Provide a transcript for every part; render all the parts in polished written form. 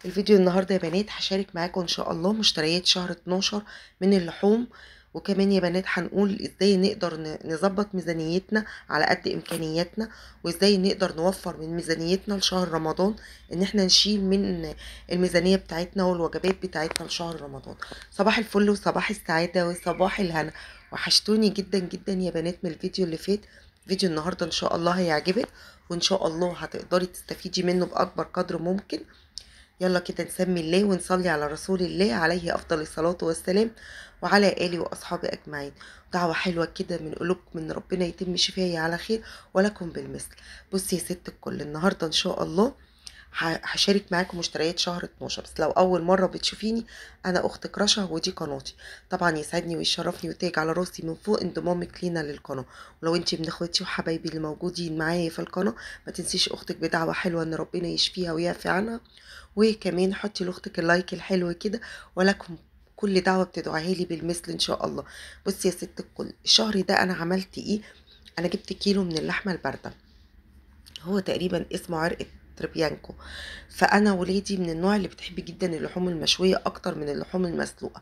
الفيديو النهارده يا بنات هشارك معاكم ان شاء الله مشتريات شهر 12 من اللحوم، وكمان يا بنات هنقول ازاي نقدر نظبط ميزانيتنا على قد امكانياتنا، وازاي نقدر نوفر من ميزانيتنا لشهر رمضان، ان احنا نشيل من الميزانية بتاعتنا والوجبات بتاعتنا لشهر رمضان. صباح الفل وصباح السعادة وصباح الهنا. وحشتوني جدا جدا يا بنات من الفيديو اللي فات. فيديو النهارده ان شاء الله هيعجبك، وان شاء الله هتقدري تستفيدي منه باكبر قدر ممكن. يلا كده نسمي الله ونصلي على رسول الله عليه افضل الصلاة والسلام وعلى اله واصحابه اجمعين. دعوه حلوة كده من قلوبكم ان ربنا يتم شفايا على خير ولكم بالمثل. بصي يا ست الكل، النهارده ان شاء الله هشارك معاكم مشتريات شهر 12. بس لو اول مرة بتشوفيني، انا اختك رشا ودي قناتي. طبعا يسعدني ويشرفني وتاج على راسي من فوق انضمامك لينا للقناة. ولو انت من اخواتي وحبايبي اللي موجودين معايا في القناة، ما تنسيش اختك بدعوة حلوة ان ربنا يشفيها ويعفي عنها، وكمان حطي لاختك ال like الحلو كده، ولكم كل دعوه بتدعيها لي بالمثل ان شاء الله. بصي يا ست الكل، الشهر ده انا عملت ايه؟ انا جبت كيلو من اللحمة البارده، هو تقريبا اسمه عرق تربيانكو. فانا ولادي من النوع اللي بتحب جدا اللحوم المشويه اكتر من اللحوم المسلوقه،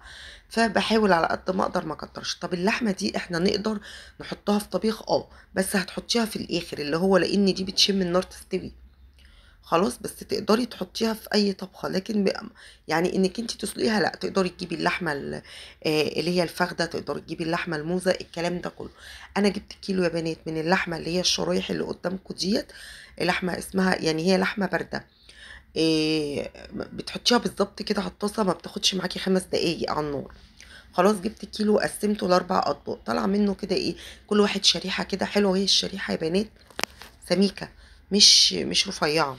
فبحاول على قد ما اقدر ما اكترش. طب اللحمة دي احنا نقدر نحطها في طبيخ؟ بس هتحطيها في الاخر، اللي هو لان دي بتشم النار تستوي خلاص، بس تقدري تحطيها في اي طبخه. لكن يعني انك انت تسلقيها لا، تقدري تجيبي اللحمة اللي هي الفخده، تقدري تجيبي اللحمة الموزه، الكلام ده كله. انا جبت كيلو يا بنات من اللحمة اللي هي الشرايح اللي قدامكم ديت، لحمه اسمها يعني هي لحمه باردة، بتحطيها بالظبط كده على الطاسه، ما بتاخدش معاكي 5 دقايق على النار. خلاص جبت كيلو وقسمته ل4 اطباق، طلع منه كده ايه، كل واحد شريحة كده حلوة. وهي الشريحة يا بنات سميكة مش رفيعة،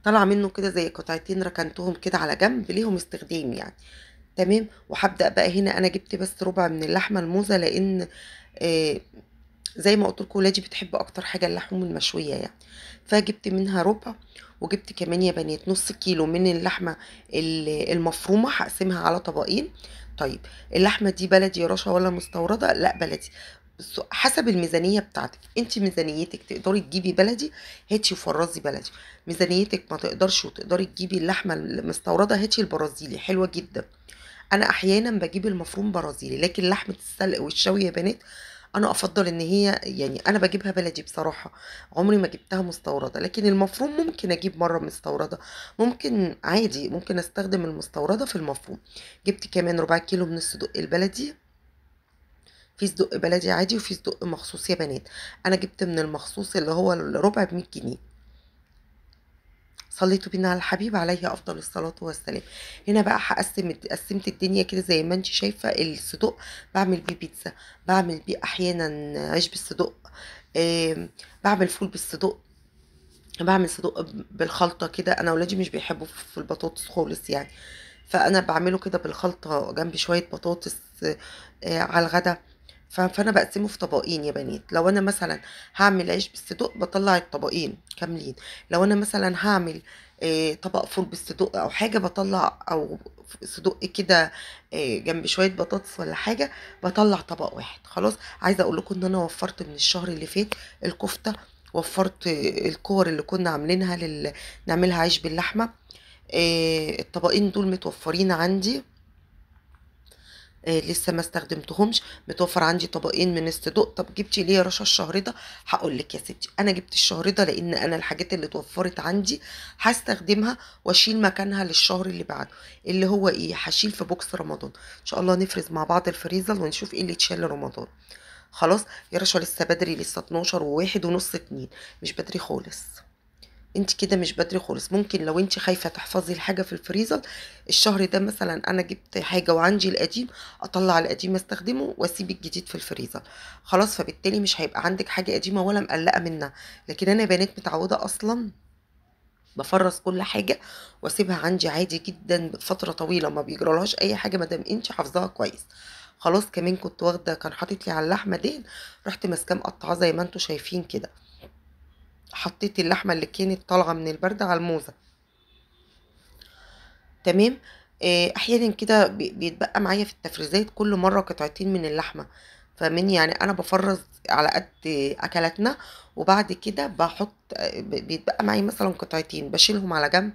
طلع منه كده زي قطعتين ركنتهم كده على جنب ليهم استخدام يعني. تمام. وهبدأ بقى هنا، انا جبت بس ربع من اللحمة الموزه، لان زي ما قلت لكم ولادي بتحب اكتر حاجة اللحوم المشويه يعني، فجبت منها ربع. وجبت كمان يا بنات نص كيلو من اللحمة المفرومه، هقسمها على طبقين. طيب اللحمة دي بلدي يا رشا ولا مستورده؟ لا بلدي، بس حسب الميزانية بتاعتك. انت ميزانيتك تقدري تجيبي بلدي، هاتي وفرزي بلدي. ميزانيتك ما تقدرش وتقدري تجيبي اللحمة المستورده، هاتي البرازيلي، حلوة جدا. انا احيانا بجيب المفروم برازيلي، لكن لحمه السلق والشوي يا بنات انا افضل ان هي يعني انا بجيبها بلدي بصراحة، عمري ما جبتها مستورده. لكن المفروم ممكن اجيب مرة مستورده، ممكن عادي، ممكن استخدم المستورده في المفروم. جبت كمان ربع كيلو من الصدق البلدي، في صدق بلدي عادي وفي صدق مخصوص يا بنات. انا جبت من المخصوص اللي هو الربع ب100 جنيه. صليتوا بينا على الحبيب عليه افضل الصلاة والسلام. هنا بقى هقسم، قسمت الدنيا كده زي ما انت شايفه. الصدق بعمل بيه بيتزا، بعمل بيه احيانا عيش بالصدق، بعمل فول بالصدق، بعمل صدق بالخلطه كده. انا ولادي مش بيحبوا في البطاطس خالص يعني، فانا بعمله كده بالخلطه جنب شوية بطاطس على الغدا. فانا بقسمة في طبقين يا بنات. لو انا مثلا هعمل عيش بالصدق بطلع الطبقين كاملين، لو انا مثلا هعمل طبق فول بالصدق او حاجة بطلع، او صدق كده جنب شوية بطاطس ولا حاجة، بطلع طبق واحد. خلاص. عايزه اقول لكم ان انا وفرت من الشهر اللي فات الكفتة، وفرت الكور اللي كنا عاملينها نعملها عيش باللحمه. الطبقين دول متوفرين عندي، لسه ما استخدمتهمش. متوفر عندي طبقين من الصدق. طب جبتي ليه يا رشا الشهر ده؟ هقول لك يا ستي، انا جبت الشهر ده لان انا الحاجات اللي اتوفرت عندي هستخدمها واشيل مكانها للشهر اللي بعده، اللي هو ايه، هشيل في box رمضان ان شاء الله. نفرز مع بعض الفريزر ونشوف ايه اللي اتشال لرمضان. خلاص يا رشا لسه بدري، لسه 12 و1 ونص 2، مش بدري خالص. انت كده مش بدري خالص. ممكن لو انت خايفة تحفظي الحاجة في الفريزر الشهر ده، مثلا انا جبت حاجة وعندي القديم، اطلع القديم استخدمه واسيب الجديد في الفريزر خلاص، فبالتالي مش هيبقى عندك حاجة قديمة ولا مقلقة منها. لكن انا يا بنات متعوده اصلا بفرز كل حاجة واسيبها عندي عادي جدا فترة طويلة، ما بيجرالهاش اي حاجة ما دام انت حافظاها كويس. خلاص. كمان كنت واخده، كان حاطط لي على اللحمة دهن، رحت ماسكاه مقطعاه زي ما انتم شايفين كده. حطيت اللحمة اللي كانت طالعه من البرده على الموزه. تمام. احيانا كده بيتبقى معايا في التفريزات كل مرة قطعتين من اللحمة، فاهمين؟ يعني انا بفرز على قد اكلاتنا، وبعد كده بحط، بيتبقى معي مثلا قطعتين بشيلهم على جنب،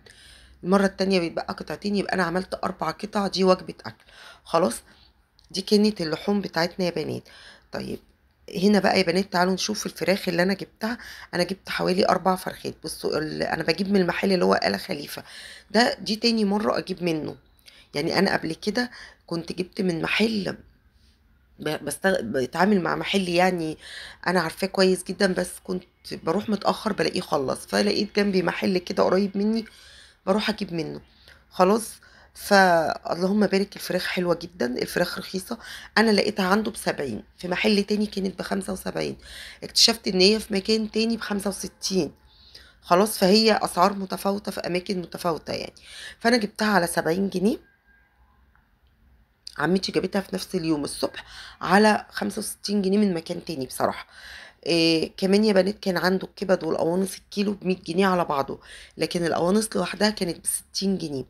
المرة التانية بيتبقى قطعتين، يبقى انا عملت 4 قطع، دي وجبة اكل. خلاص، دي كانت اللحوم بتاعتنا يا بنات. طيب هنا بقى يا بنات تعالوا نشوف الفراخ اللي انا جبتها. انا جبت حوالي 4 فرخات. بصوا انا بجيب من المحل اللي هو آلة خليفة ده، دي تاني مرة اجيب منه. يعني انا قبل كده كنت جبت من محل بتعامل مع محل يعني انا عارفاه كويس جدا، بس كنت بروح متأخر بلاقيه خلص، فلقيت جنبي محل كده قريب مني بروح اجيب منه. خلاص، فاللهم بارك، الفراخ حلوة جدا، الفراخ رخيصة. انا لقيتها عنده ب70، في محل تاني كانت ب75، اكتشفت ان هي في مكان تاني ب65. خلاص، فهي اسعار متفاوتة في اماكن متفاوتة يعني. فانا جبتها على 70 جنيه، عمتي جابتها في نفس اليوم الصبح على 65 جنيه من مكان تاني بصراحة. كمان يا بنات كان عنده الكبد والقوانص الكيلو ب100 جنيه على بعضه، لكن القوانص لوحدها كانت ب60 جنيه.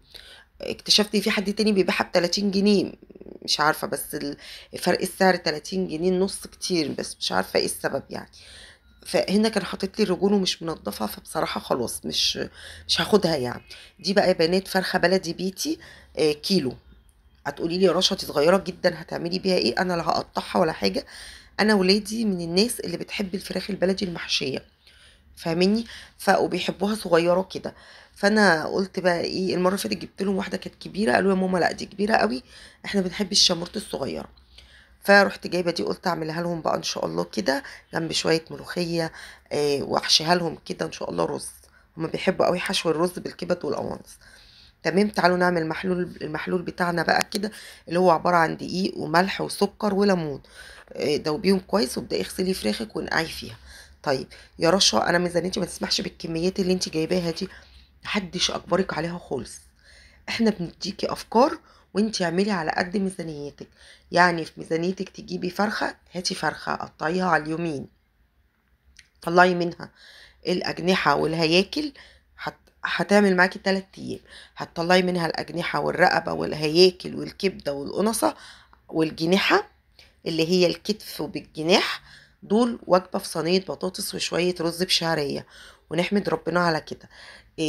اكتشفت في حد تاني بيبيعها ب30 جنيه، مش عارفة، بس فرق السعر 30 جنيه النص كتير، بس مش عارفة ايه السبب يعني. فهنا كان حاطط لي الرجول ومش منضفها، فبصراحة خلاص مش هاخدها يعني. دي بقى يا بنات فرخة بلدي بيتي، كيلو. هتقولي لي يا رشا دي صغيرة جدا هتعملي بيها ايه؟ انا لا هقطعها ولا حاجة، انا ولادي من الناس اللي بتحب الفراخ البلدي المحشية، فاهميني؟ وبيحبوها صغيرة كده. فانا قلت بقى ايه، المرة اللي فاتت جبت لهم واحدة كانت كبيرة، قالوا يا ماما لا دي كبيرة قوي، احنا بنحب الشامورت الصغيرة. فرحت جايبه دي، قلت اعملها لهم بقى ان شاء الله كده جنب شوية ملوخية، واحشيها لهم كده ان شاء الله رز، هما بيحبوا قوي حشو الرز بالكبد والقوانص. تمام، تعالوا نعمل المحلول بتاعنا بقى كده، اللي هو عبارة عن دقيق وملح وسكر وليمون. دوبيهم كويس وابداي اغسلي فراخك وانقعي فيها. طيب يا رشا انا ميزانيتي ما تسمحش بالكميات اللي انت جايباها دي، محدش اجبرك عليها خالص، احنا بنديكي افكار وانت اعملي على قد ميزانيتك. يعني في ميزانيتك تجيبي فرخة، هاتي فرخة قطعيها على اليومين، طلعي منها الاجنحة والهياكل، هتعمل معاكي 3 ايام. هتطلعي منها الاجنحة والرقبة والهياكل والكبده والقنصه والجناحه اللي هي الكتف وبالجناح، دول وجبة في صينية بطاطس وشوية رز بشعريه، ونحمد ربنا على كده.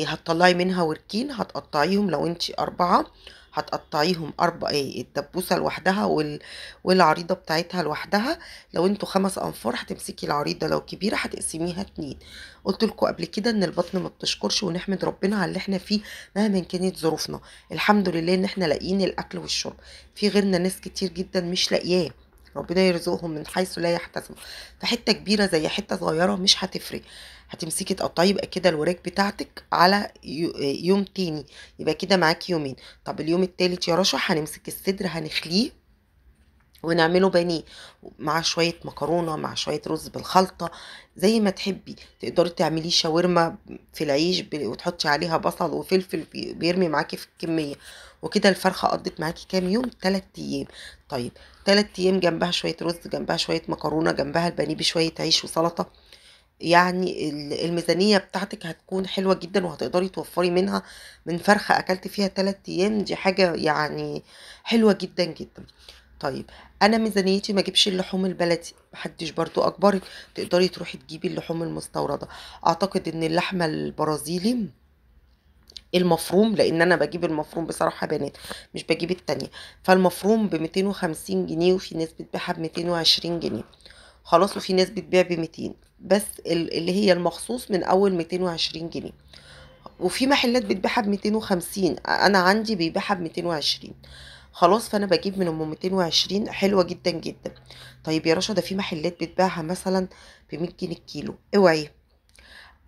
هتطلعي منها وركين، هتقطعيهم لو انتي 4، هتقطعيهم 4، الدبوسه لوحدها والعريضه بتاعتها لوحدها. لو انتوا 5 انفار هتمسكي العريضة، لو كبيرة هتقسميها 2. قلت لكم قبل كده ان البطن ما بتشكرش، ونحمد ربنا على اللي احنا فيه مهما كانت ظروفنا. الحمد لله ان احنا لاقيين الاكل والشرب، في غيرنا ناس كتير جدا مش لاقياه، ربنا يرزقهم من حيث لا يحتسبوا. فحته كبيرة زي حتة صغيرة مش هتفرق. هتمسكي تقطعي يبقى كده الوراك بتاعتك على يوم تاني، يبقى كده معاكي يومين. طب اليوم التالت يا رشا هنمسك الصدر هنخليه ونعمله بانيه مع شوية مكرونه مع شوية رز بالخلطه زي ما تحبي. تقدري تعمليه شاورما في العيش وتحطي عليها بصل وفلفل، بيرمي معاكي في الكمية وكده. الفرخه قضت معاكي كام يوم؟ 3 ايام. طيب 3 ايام جنبها شوية رز، جنبها شوية مكرونه، جنبها البانيه بشوية عيش وسلطة. يعني الميزانية بتاعتك هتكون حلوة جدا، وهتقدري توفري منها من فرخة اكلت فيها 3 ايام، دي حاجة يعني حلوة جدا جدا. طيب انا ميزانيتي ما اجيبش اللحوم البلدي، محدش برضو اجبرك، تقدري تروحي تجيبي اللحوم المستورده. اعتقد ان اللحمة البرازيلي المفروم، لان انا بجيب المفروم بصراحة يا بنات مش بجيب التانية، فالمفروم ب 250 جنيه، وفي ناس بتبيعها ب 220 جنيه خلاص، وفي ناس بتبيع ب 200، بس اللي هي المخصوص من اول 220 جنيه، وفي محلات بتبيعها ب 250، انا عندي بيبيعها ب 220 خلاص، فانا بجيب من ام 220، حلوة جدا جدا. طيب يا رشا ده في محلات بتبيعها مثلا ب 100 جنيه الكيلو، اوعي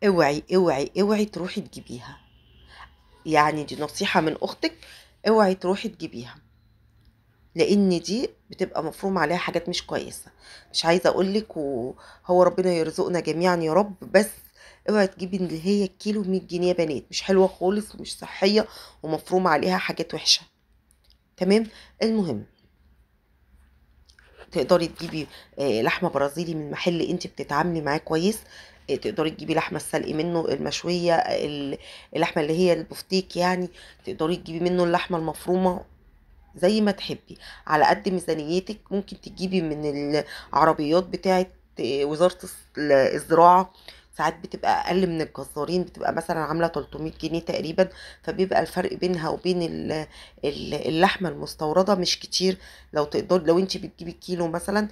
اوعي اوعي اوعي تروحي تجيبيها، يعني دي نصيحة من اختك، اوعي تروحي تجيبيها، لان دي بتبقى مفروم عليها حاجات مش كويسة. مش عايزه اقولك، وهو ربنا يرزقنا جميعا يا رب، بس اوعي تجيبي اللي هي الكيلو ب 100 جنيه يا بنات، مش حلوة خالص ومش صحية ومفروم عليها حاجات وحشة. تمام. المهم تقدري تجيبي لحمه برازيلي من محل انت بتتعاملي معاه كويس، تقدري تجيبي لحمه السلق منه، المشويه، اللحمة اللي هي البفتيك يعني، تقدري تجيبي منه اللحمة المفرومه زي ما تحبي على قد ميزانيتك. ممكن تجيبي من العربيات بتاعه وزارة الزراعة، ساعات بتبقى اقل من الجزارين، بتبقى مثلا عامله 300 جنيه تقريبا، فبيبقى الفرق بينها وبين اللحمة المستورده مش كتير. لو تقدر، لو انت بتجيبي كيلو مثلا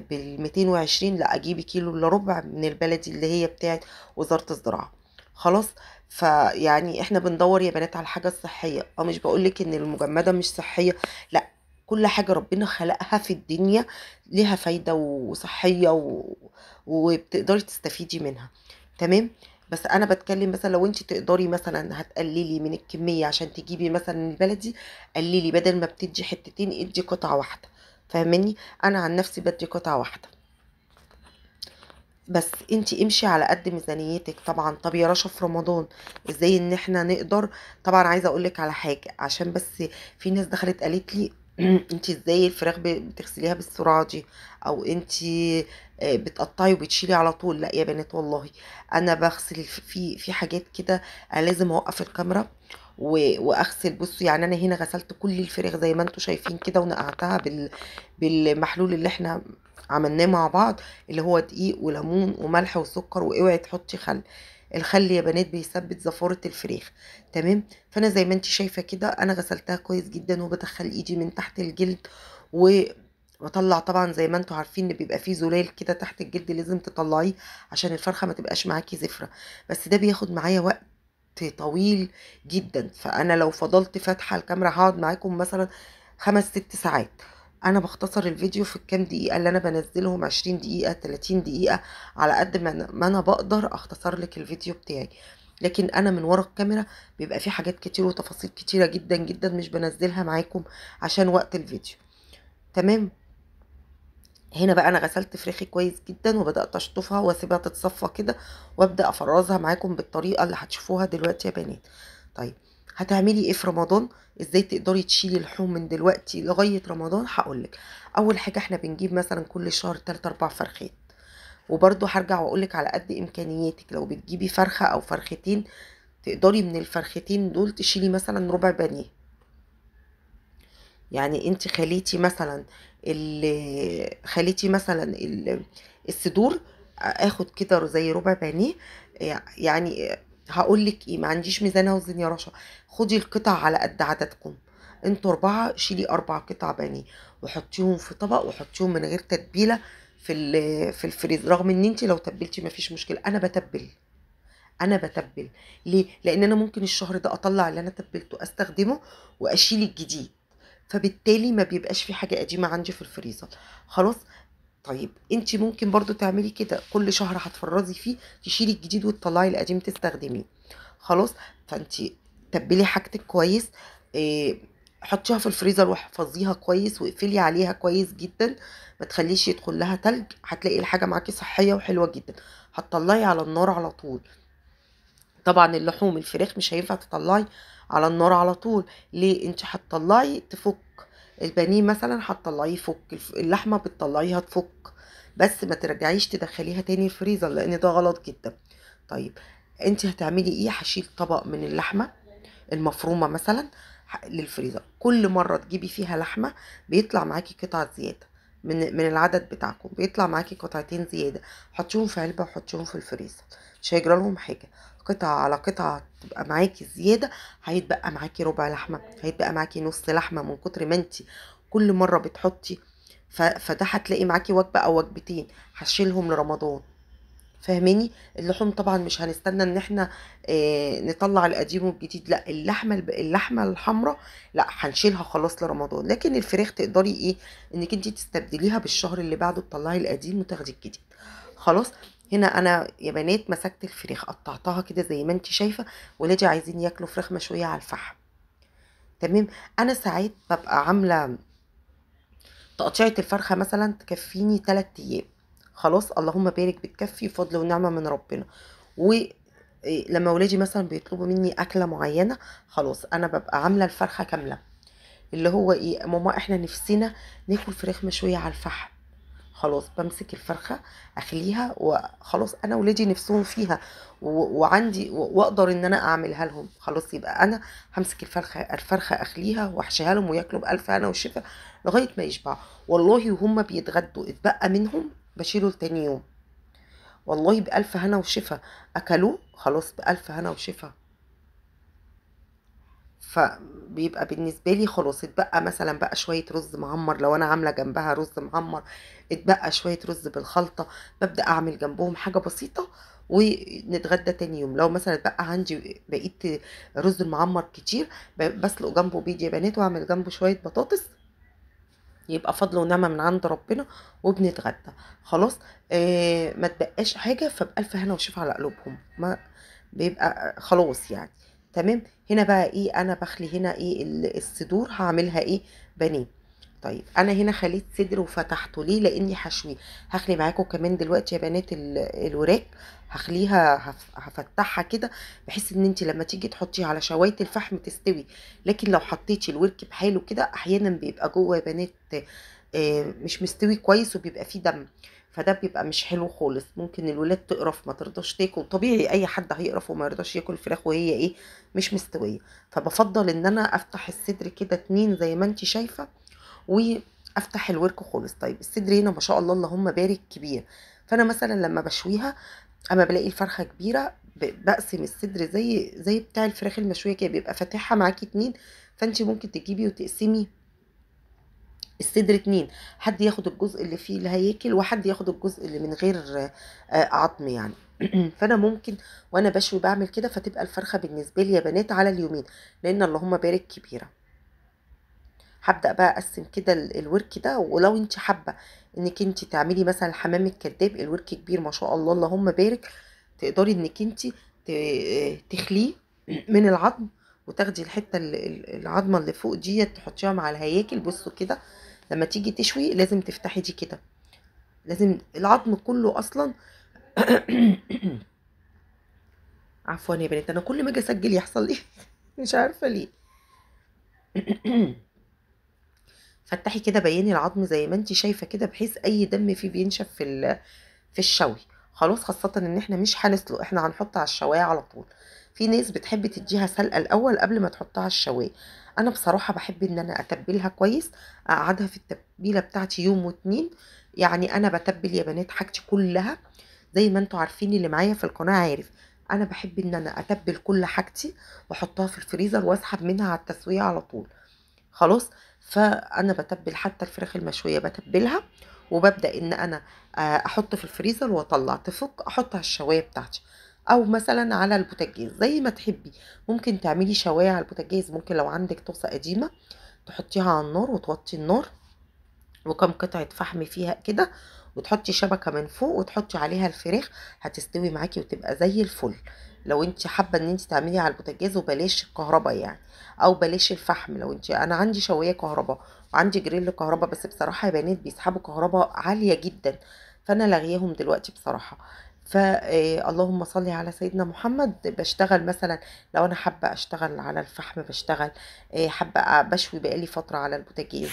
بال 220، لا اجيبي كيلو الا ربع من البلدي اللي هي بتاعت وزارة الزراعة. خلاص، فيعني احنا بندور يا بنات على الحاجة الصحية. مش بقولك ان المجمده مش صحية، لا، كل حاجة ربنا خلقها في الدنيا ليها فايده وصحية وبتقدري تستفيدي منها، تمام. بس انا بتكلم مثلا لو انت تقدري مثلا هتقللي من الكمية عشان تجيبي مثلا البلدي، قللي، بدل ما بتدي حتتين ادي قطعه واحدة، فاهماني؟ انا عن نفسي بدي قطعه واحدة، بس انت امشي على قد ميزانيتك طبعا. طب يا رشا في رمضان ازاي ان احنا نقدر؟ طبعا عايزه اقولك على حاجة، عشان بس في ناس دخلت قالت لي انت ازاي الفراخ بتغسليها بالسرعة دي، او انت بتقطعي وبتشيلي على طول. لا يا بنات والله انا بغسل في حاجات كده انا لازم اوقف الكاميرا واغسل. بصوا يعني انا هنا غسلت كل الفراخ زي ما انتم شايفين كده، ونقعتها بالمحلول اللي احنا عملناه مع بعض، اللي هو دقيق وليمون وملح وسكر، واوعي تحطي خل. الخل يا بنات بيثبت زفارة الفراخ، تمام. فانا زي ما انت شايفه كده انا غسلتها كويس جدا، وبدخل ايدي من تحت الجلد وبطلع. طبعا زي ما انتم عارفين ان بيبقى فيه زلال كده تحت الجلد لازم تطلعيه عشان الفرخه ما تبقاش معاكي زفره، بس ده بياخد معايا وقت طويل جدا. فانا لو فضلت فاتحة الكاميرا هقعد معاكم مثلا 5-6 ساعات. انا بختصر الفيديو في الكام دقيقة اللي انا بنزلهم، 20 دقيقة 30 دقيقة، على قد ما انا بقدر اختصر لك الفيديو بتاعي. لكن انا من ورا الكاميرا بيبقى في حاجات كتير وتفاصيل كتيرة جدا جدا مش بنزلها معاكم عشان وقت الفيديو، تمام. هنا بقى انا غسلت فراخي كويس جدا، وبدات اشطفها واسيبها تتصفى كده، وابدا افرزها معاكم بالطريقة اللي هتشوفوها دلوقتي يا بنات. طيب هتعملي ايه في رمضان؟ ازاي تقدري تشيلي لحوم من دلوقتي لغاية رمضان؟ هقولك. اول حاجة احنا بنجيب مثلا كل شهر 3-4 فرخات، وبرده هرجع واقولك على قد امكانياتك. لو بتجيبي فرخة او فرختين تقدري من الفرختين دول تشيلي مثلا ربع بانيه. يعني انت خليتي مثلا الصدور، اخد كده زي ربع بانيه. يعني هقول لك ايه، ما عنديش ميزان اوزن يا رشا، خدي القطع على قد عددكم، انتوا 4 شيلي 4 قطع بانيه وحطيهم في طبق، وحطيهم من غير تتبيله في الفريز، رغم ان انت لو تبلتي ما فيش مشكلة. انا بتبل ليه؟ لان انا ممكن الشهر ده اطلع اللي انا تبلته استخدمه واشيل الجديد، فبالتالي ما بيبقاش في حاجة قديمة عندي في الفريزر. خلاص. طيب انت ممكن برضو تعملي كده، كل شهر هتفرزي فيه تشيلي الجديد وتطلعي القديم تستخدميه. خلاص. فانت تبلي حاجتك كويس، حطيها في الفريزر واحفظيها كويس، واقفلي عليها كويس جدا، ما تخليش يدخل لها تلج، هتلاقي الحاجة معاكي صحية وحلوه جدا. هتطلعي على النار على طول. طبعا اللحوم الفراخ مش هينفع تطلعي على النار على طول، ليه؟ انت هتطلعي تفك البانيه مثلا، هتطلعيه يفك، اللحمة بتطلعيها تفك، بس ما ترجعيش تدخليها تاني الفريزر لان ده غلط جدا. طيب انت هتعملي ايه؟ هشيل طبق من اللحمة المفرومه مثلا للفريزر، كل مرة تجيبي فيها لحمه بيطلع معاكي قطعه زيادة من العدد بتاعكم، بيطلع معاكي قطعتين زيادة، حطيهم في علبة وحطيهم في الفريزر، مش هيجرى لهم حاجة. قطعه على قطعه تبقى معاكي زيادة، هيتبقى معاكي ربع لحمه، هيتبقى معاكي نص لحمه من كتر ما انت كل مرة بتحطي. فده هتلاقي معاكي وجبة او وجبتين هشيلهم لرمضان، فاهماني؟ اللحوم طبعا مش هنستنى ان احنا نطلع القديم والجديد، لا، اللحمة الحمراء لا هنشيلها خلاص لرمضان. لكن الفراخ تقدري ايه انك انت تستبدليها بالشهر اللي بعده، تطلعي القديم وتاخدي الجديد. خلاص. هنا انا يا بنات مسكت الفراخ قطعتها كده زي ما انت شايفه، ولادي عايزين ياكلوا فراخ مشوية على الفحم، تمام. انا ساعات ببقى عامله تقطيعه الفرخه مثلا تكفيني 3 ايام، خلاص اللهم بارك، بتكفي فضل ونعمه من ربنا. ولما ولادي مثلا بيطلبوا مني اكله معينة، خلاص انا ببقى عامله الفرخه كاملة، اللي هو ايه، ماما احنا نفسنا ناكل فراخ مشوية على الفحم، خلاص بمسك الفرخه اخليها وخلاص، انا ولادي نفسهم فيها وعندي واقدر ان انا اعملها لهم، خلاص يبقى انا همسك الفرخه اخليها واحشيها لهم وياكلوا بالف هنا وشفا لغاية ما يشبعوا. والله وهم بيتغدوا اتبقى منهم بشيله لتاني يوم، والله بالف هنا وشفا اكلوه، خلاص بالف هنا وشفا. فبيبقى بالنسبة لي خلاص اتبقى مثلا بقى شوية رز معمر، لو انا عامله جنبها رز معمر اتبقى شوية رز بالخلطه، ببدا اعمل جنبهم حاجة بسيطة ونتغدى تاني يوم. لو مثلا اتبقى عندي بقيت رز المعمر كتير بسلق جنبه بيض يا بنات، واعمل جنبه شوية بطاطس، يبقى فضل ونعمه من عند ربنا وبنتغدى خلاص. ما تبقاش حاجة، فبألف هنا وشفا على قلوبهم، ما بيبقى خلاص يعني تمام. هنا بقى ايه، انا بخلي هنا ايه الصدور هعملها ايه بانيه. طيب انا هنا خليت صدر وفتحته ليه؟ لاني حشويه. هخلي معاكم كمان دلوقتي يا بنات الوراك، هخليها هفتحها كده بحيث ان انت لما تيجي تحطيها على شوايه الفحم تستوي. لكن لو حطيتي الورك بحاله كده احيانا بيبقى جوه يا بنات مش مستوي كويس وبيبقى فيه دم، فده بيبقى مش حلو خالص. ممكن الولاد تقرف ما ترضاش تاكل، طبيعي اي حد هيقرف وما يرضاش ياكل فراخ وهي ايه مش مستوية. فبفضل ان انا افتح الصدر كده 2 زي ما انت شايفه، وافتح الورك خالص. طيب الصدر هنا ما شاء الله اللهم بارك كبير، فانا مثلا لما بشويها اما بلاقي الفرخه كبيرة بقسم الصدر زي بتاع الفراخ المشويه كده، بيبقى فاتحها معاكي 2، فانت ممكن تجيبي وتقسمي الصدر 2، حد ياخد الجزء اللي فيه اللي هياكل وحد ياخد الجزء اللي من غير عظم يعني. فانا ممكن وانا بشوي بعمل كده، فتبقى الفرخه بالنسبة لي يا بنات على اليومين، لان اللهم بارك كبيرة. هبدا بقى اقسم كده الورك ده. ولو انت حابة انك انت تعملي مثلا حمام الكداب، الورك كبير ما شاء الله اللهم بارك، تقدري انك انت تخليه من العظم وتاخدي الحتة العظمة اللي فوق دي تحطيها مع الهياكل. بصوا كده لما تيجي تشوي لازم تفتحي دي كده، لازم العظم كله اصلا. عفوا يا بنات، انا كل ما اجي اسجل يحصل لي مش عارفه ليه. فتحي كده بيني العظم زي ما انت شايفه كده، بحيث اي دم فيه بينشف في الشوي خلاص. خاصة ان احنا مش هنسلق، احنا هنحط على الشوايه على طول. في ناس بتحب تديها سلقه الاول قبل ما تحطها على الشوايه، انا بصراحة بحب ان انا اتبلها كويس، اقعدها في التتبيله بتاعتي يوم واتنين. يعني انا بتبل يا بنات حاجتي كلها زي ما انتوا عارفين، اللي معايا في القناة عارف انا بحب ان انا اتبل كل حاجتي واحطها في الفريزر واسحب منها على التسوية على طول خلاص. فانا بتبل حتى الفراخ المشويه بتبلها، وببدا ان انا احط في الفريزر واطلع تفك احط على الشوايه بتاعتي، او مثلا على البوتاجاز زي ما تحبي. ممكن تعملي شوايه على البوتاجاز، ممكن لو عندك طاسه قديمة تحطيها على النار وتوطي النار وكم قطعه فحم فيها كده، وتحطي شبكة من فوق وتحطي عليها الفراخ، هتستوي معاكي وتبقى زي الفل. لو انت حابة ان انت تعملي على البوتاجاز وبلاش الكهرباء يعني، او بلاش الفحم. لو انت، انا عندي شوايه كهرباء وعندي جريل كهرباء، بس بصراحة يا بنات بيسحبوا كهرباء عالية جدا، فانا لاغياهم دلوقتي بصراحة. فاللهم صل على سيدنا محمد. بشتغل مثلا لو انا حابة اشتغل على الفحم بشتغل، حابة بشوي بقالي فترة على البوتاجاز.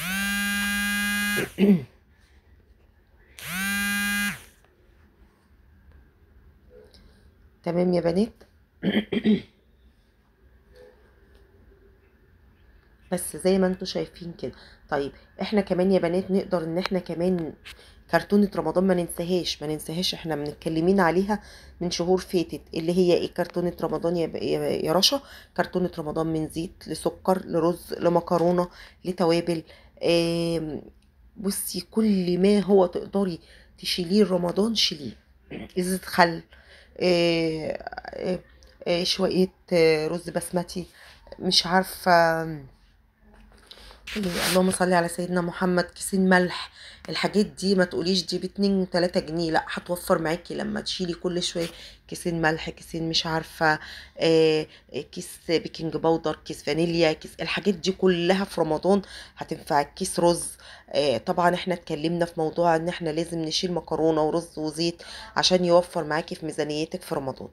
تمام يا بنات. بس زي ما انتوا شايفين كده. طيب احنا كمان يا بنات نقدر ان احنا كمان كرتونة رمضان ما ننساهاش، ما ننساهاش، احنا متكلمين عليها من شهور فاتت، اللي هي ايه كرتونة رمضان يا رشا. كرتونة رمضان من زيت لسكر لرز لمكرونة لتوابل. بصي كل ما هو تقدري تشيليه رمضان شيليه، ازازة خل، شوية رز بسمتي، مش عارفة، اللهم صل على سيدنا محمد، كيسين ملح. الحاجات دي ما تقوليش دي ب2 3 جنيه، لا هتوفر معاكي لما تشيلي كل شوية كيسين ملح، كيسين مش عارفه، كيس baking powder، كيس فانيليا، كيس، الحاجات دي كلها في رمضان هتنفعك. كيس رز، طبعا احنا اتكلمنا في موضوع ان احنا لازم نشيل مكرونه ورز وزيت عشان يوفر معاكي في ميزانيتك في رمضان.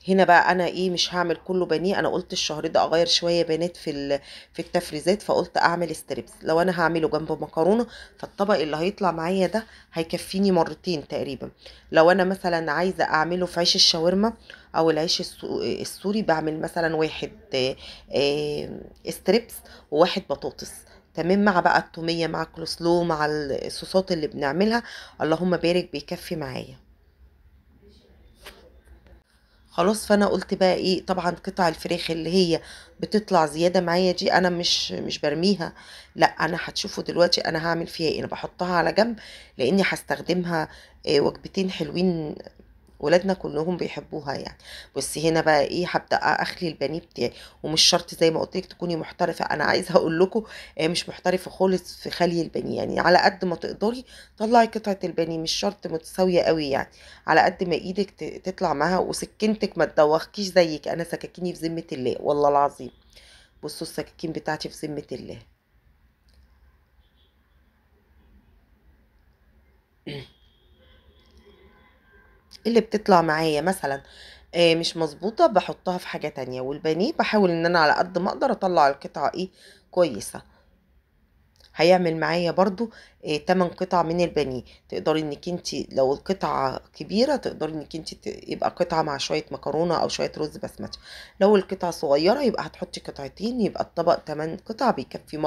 هنا بقى انا ايه مش هعمل كله بانيه، انا قلت الشهر ده اغير شوية بنات في التفريزات، فقلت اعمل strips. لو انا هعمله جنب مكرونه فالطبق اللي هيطلع معايا ده هيكفيني مرتين تقريبا. لو انا مثلا عايزه اعمله في عيش الشاورما او العيش السوري، بعمل مثلا واحد strips وواحد بطاطس، تمام، مع بقى التوميه مع الكولسلو مع الصوصات اللي بنعملها، اللهم بارك، بيكفي معايا خلاص. فانا قلت بقى ايه، طبعا قطع الفراخ اللي هي بتطلع زيادة معايا دي انا مش برميها، لا انا هتشوفوا دلوقتي انا هعمل فيها ايه. انا بحطها على جنب لاني هستخدمها وجبتين حلوين ولادنا كلهم بيحبوها يعني. بس هنا بقى ايه، هبدا اخلي البانيه بتاعي، ومش شرط زي ما قلت لك تكوني محترفه، انا عايزه اقول لكم مش محترفه خالص في خلي البانيه، يعني على قد ما تقدري طلعي قطعه البانيه، مش شرط متساوية قوي يعني، على قد ما ايدك تطلع معاها وسكينتك ما تدوخكيش زيك. انا سكاكيني في ذمه الله والله العظيم، بصوا السكاكين بتاعتي في ذمه الله. اللي بتطلع معايا مثلا مش مظبوطة بحطها في حاجة تانية، والبانيه بحاول ان انا على قد ما اقدر اطلع القطعة ايه كويسة. هيعمل معايا برضو 8 قطع من البانيه. تقدري انك انت لو القطعة كبيرة تقدري انك انت يبقى قطعه مع شوية مكرونه او شوية رز بسمتي، لو القطعة صغيرة يبقى هتحطي قطعتين، يبقى الطبق 8 قطع بيكفي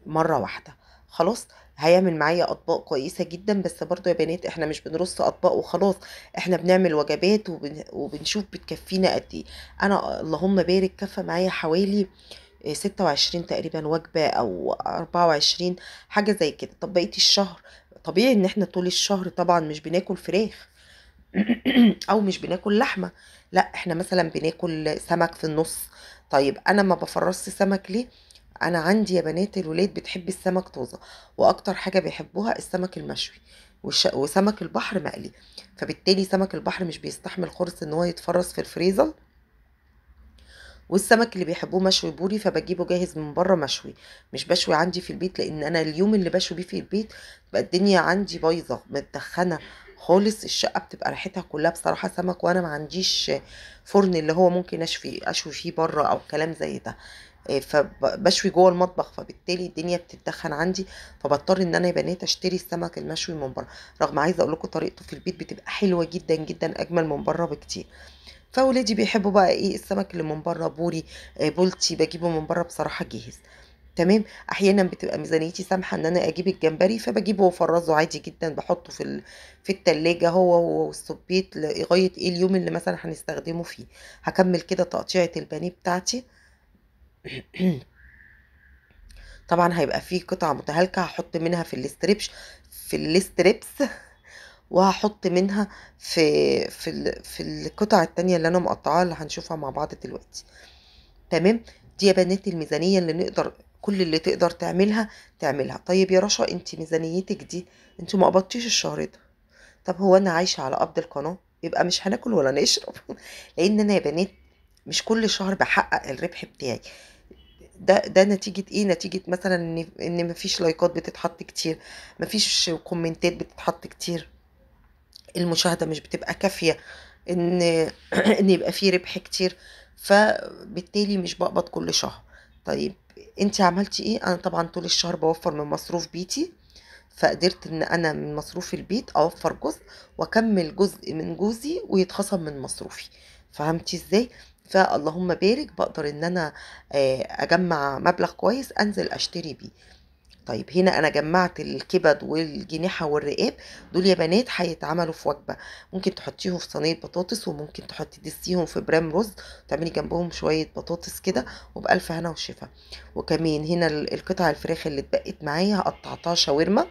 مرة واحدة خلاص. هيعمل معايا اطباق كويسة جدا. بس برضو يا بنات احنا مش بنرص اطباق وخلاص، احنا بنعمل وجبات وبنشوف بتكفينا قد ايه. انا اللهم بارك كفى معايا حوالي 26 تقريبا وجبة او 24 حاجة زي كده. طب بقية الشهر طبيعي ان احنا طول الشهر طبعا مش بناكل فراخ او مش بناكل لحمه، لا احنا مثلا بناكل سمك في النص. طيب انا ما بفرصش سمك ليه؟ انا عندي يا بنات الولاد بتحب السمك طازة، واكتر حاجة بيحبوها السمك المشوي وسمك البحر مقلي، فبالتالي سمك البحر مش بيستحمل خالص ان هو يتفرص في الفريزر، والسمك اللي بيحبوه مشوي بوري فبجيبه جاهز من بره مشوي، مش بشوي عندي في البيت، لان انا اليوم اللي بشوي بيه في البيت بقى الدنيا عندي بايظة متدخنه خالص، الشقة بتبقى ريحتها كلها بصراحة سمك، وانا ما عنديش فرن اللي هو ممكن اشوي فيه بره او كلام زي ده، فبشوي جوه المطبخ، فبالتالي الدنيا بتتدخن عندي، فبضطر ان انا يا بنات اشتري السمك المشوي من بره، رغم عايزه اقول لكم طريقته في البيت بتبقى حلوة جدا جدا، اجمل من بره بكتير. فولادي بيحبوا بقى ايه السمك اللي من بره، بوري بولتي، بجيبه من بره بصراحة جاهز تمام. احيانا بتبقى ميزانيتي سامحه ان انا اجيب الجمبري فبجيبه وافرزه عادي جدا، بحطه في التلاجة هو والسبيط لغاية ايه اليوم اللي مثلا هنستخدمه فيه. هكمل كده تقطيعه البانيه بتاعتي. طبعا هيبقى فيه قطع متهالكه هحط منها في ال strips وهحط منها في في في القطع التانية اللي انا مقطعاها اللي هنشوفها مع بعض دلوقتي تمام. دي يا بنات الميزانية اللي نقدر، كل اللي تقدر تعملها تعملها. طيب يا رشا انت ميزانيتك دي انت ما قبضتيش الشهر ده، طب هو انا عايشه على قبض القناة؟ يبقى مش هناكل ولا نشرب لان انا يا بنات مش كل شهر بحقق الربح بتاعي ده نتيجة ايه؟ نتيجة مثلا ان مفيش لايكات بتتحط كتير، مفيش كومنتات بتتحط كتير، المشاهدة مش بتبقى كافية ان ان يبقى فيه ربح كتير، فبالتالي مش بقبض كل شهر. طيب انت عملتي ايه؟ انا طبعا طول الشهر بوفر من مصروف بيتي، فقدرت ان انا من مصروف البيت اوفر جزء واكمل جزء من جوزي ويتخصم من مصروفي، فهمتي ازاي؟ فاللهم بارك بقدر ان انا اجمع مبلغ كويس انزل اشتري بيه. طيب هنا انا جمعت الكبد والجنيحه والرقاب، دول يا بنات هيتعملوا في وجبة، ممكن تحطيهم في صينية بطاطس، وممكن تحطي تدسيهم في برام رز، تعملي جنبهم شوية بطاطس كده، وبألف هنا وشفا. وكمان هنا القطع الفراخ اللي اتبقت معايا قطعتها شاورما،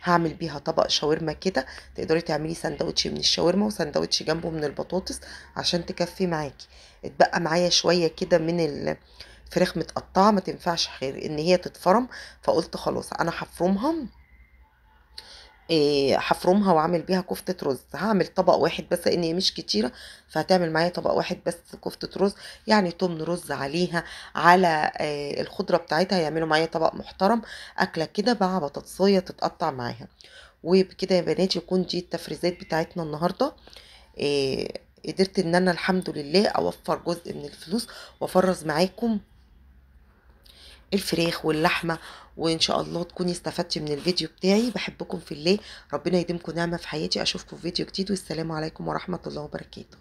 هعمل بيها طبق شاورما كده، تقدري تعملي سندوتش من الشاورما وسندوتش جنبه من البطاطس عشان تكفي معاكي. اتبقى معايا شوية كده من الفراخ متقطعه، ما تنفعش غير ان هي تتفرم، فقلت خلاص انا هفرمها، هفرمها واعمل بيها كفته رز. هعمل طبق واحد بس لان هي مش كتيرة، فهتعمل معايا طبق واحد بس كفته رز، يعني تمن رز عليها على الخضرة بتاعتها، يعملوا معايا طبق محترم اكله كده مع بطاطسيه تتقطع معاها. وبكده يا بنات يكون دي التفريزات بتاعتنا النهارده. قدرت ان انا الحمد لله اوفر جزء من الفلوس وافرز معاكم الفراخ واللحمة، وان شاء الله تكوني استفدتي من الفيديو بتاعي. بحبكم في الله، ربنا يديمكم نعمه في حياتي. اشوفكم في فيديو جديد، والسلام عليكم ورحمة الله وبركاته.